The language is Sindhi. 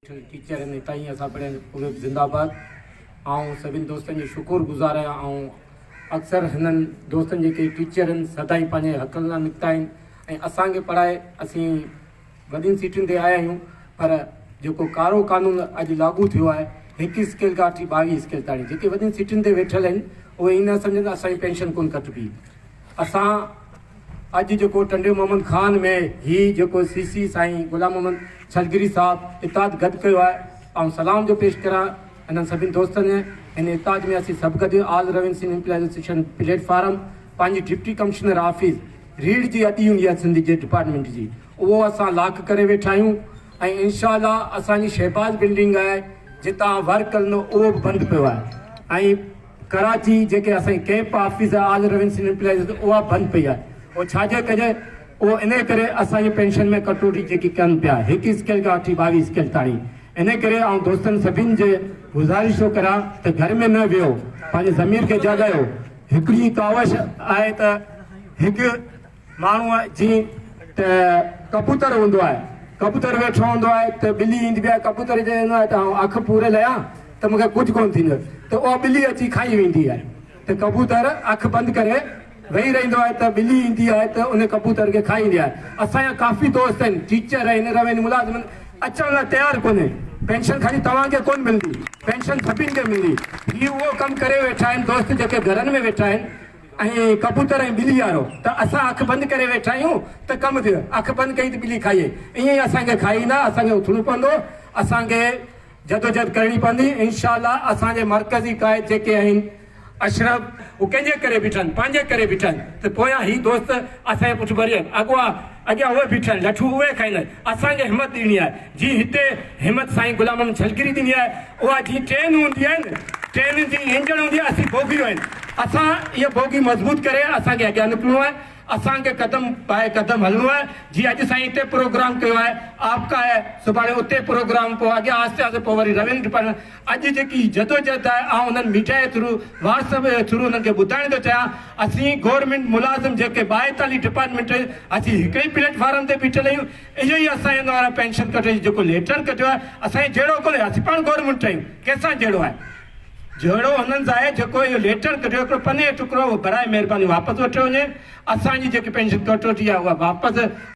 ويٺل ٽيچر آهن هتان ئي اسان پڙهيا آهيون اهي به زنده باد. آئون سڀني دوستن جو شڪر گذار آهيان. آئون اڪثر هنن دوستن جيڪي ٽيچر آهن سدائين پنهنجي حقن لاء نڪتا آهن ۽ اسان کي پڙهائي اسين وڏين سيٽن تي آيا آهيون پر جيڪو ڪارو قانون اڄ لاڳو ٿيو آهي هڪ اسڪيل کان وٺي 22 اسڪيل تائين جيڪي وڏين سيٽن تي ويٺل آهن اهي ائين نه سمجهن ته اسان جي پينشن ڪونه ڪٽبي. اسان اڄ جيڪو ٽنڊي محمد خان ۾ هي جيڪو سي سي سائين غلام محمد ڇلگري صاحب اتحاد گڏ ڪيو آهي آئون سلام جو پيش ڪريان انهن سڀني دوستن جي هن اتحاد ۾ اسين سڀ گڏ all revenue Sindh employees association platform پنهنجي ڊپٽي ڪمشنر آفيس ريڙ جي اڏي هوندي آهي سنڌ جي ڊپارٽمينٽ جي اهو اسان لاڪ ڪري ويٺا آهيون ۽ انشاء الله اسان جي شهباز بلڊنگ آهي جتان ورڪ هلندو اهو به بند پيو آهي ۽ ڪراچي جيڪي اسان جي ڪيمپ آفيس آهي آل روينيو سنڌ امپلائيز اها بند پئي آهي اهو ڇا جي ڪري اهو انهي ڪري اسان جي پينشن ۾ ڪٽوتي جيڪي ڪن پيا هڪ اسڪيل کان وٺي 22 اسڪيل تاڻي انهي ڪري آئون دوستن سڀني جي گذارش ٿو ڪريان ته گهر ۾ نه ويهو پنهنجي ضمير کي جاڳايو هڪڙي ڪاوش آهي ته هڪ ماڻهوء جي ته ڪبوتر هوندو آهي. ڪبوتر ويٺو هوندو آهي ته ٻلي ايندي آهي. ڪبوتر چوندو آهي ته آئون اک پوري لهيان ته مون کي ڪجهه ڪونه ٿيندو ته اها ٻلي اچي کائي ويندي آهي ته ڪبوتر اک بند ڪري ويهي رهندو آهي ته ٻلي ايندي آهي ته ان ڪبوتر کي کائي ويندي آهي. اسان جا ڪافي دوست آهن، ٽيچر آهن، روينيو ملازم آهن، اچڻ لاء تيار ڪونهي. پينشن خالي توهان کي ڪونه ملندي، پينشن سڀني کي ملندي. هي اهو ڪم ڪري ويٺا آهن دوست جيڪي گهرن ۾ ويٺا آهن. ۽ ڪبوتر ۽ ٻلي وارو ته اسان اک بند ڪري ويٺا آهيون ته ڪم ٿيو، اک بند ڪئي ته ٻلي کائي وئي، ائين ئي اسان کي کائي ايندا، اسان کي اٿڻو پوندو، اسان کي جدوجهد ڪرڻي پوندي، انشاء الله اسان جي مرڪزي قائد جيڪي آهن اشرف هو ڪنهن جي ڪري بيٺا آهن، پنهنجي ڪري بيٺا آهن ته پويان هي دوست اسان جي پٺڀري آهن، اڳوا اڳيان اهي بيٺا آهن، لٺون اهي کائيندا آهن، اسان کي همت ڏيڻي آهي، جي هتي همت سائين غلام محمد ڇلگري ڏني آهي، اها جي ٽرين هوندي آهي نه، ٽرين جي انجڻ هوندي آهي، اسين بوگيون آهن، اسان اها بوگي مضبوط ڪري اسان کي اڳيان نڪرڻو آهي، اسان کي قدم باء قدم هلڻو آهي، جي اڄ سائين هتي پروگرام ڪيو آهي، آپ ڪا آهي، سڀاڻي اتي پروگرام، پوء اڳيان آهستي آهستي پوء وري روينيو ڊپارٽمينٽ، اڄ جيڪي جدوجهد آهي آئون انهن ميڊيا جي ٿرو واٽس ايپ جي ٿرو انهن کي ٻڌائڻ ٿو چاهيان اسين گورنمينٽ ملازم جيڪي 42 ڊپارٽمينٽ آهن اسين هڪ ئي پليٽ فارم تي بيٺل آهيون اهو ئي اسان جو وارا پينشن ڪٽي جو جيڪو ليٽر ڪڍيو آهي اسان جو جهيڙو ڪونهي اسين پاڻ گورنمينٽ آهيون ڪنهن سان جهيڙو آهي جهيڙو هنن سان آهي جيڪو اهو ليٽر ڪڍيو هڪڙو پني جو ٽڪرو اهو برائي مهرباني واپس وٺيو وڃي اسان جي جيڪي پينشن ڪٽوتي آهي اها واپس.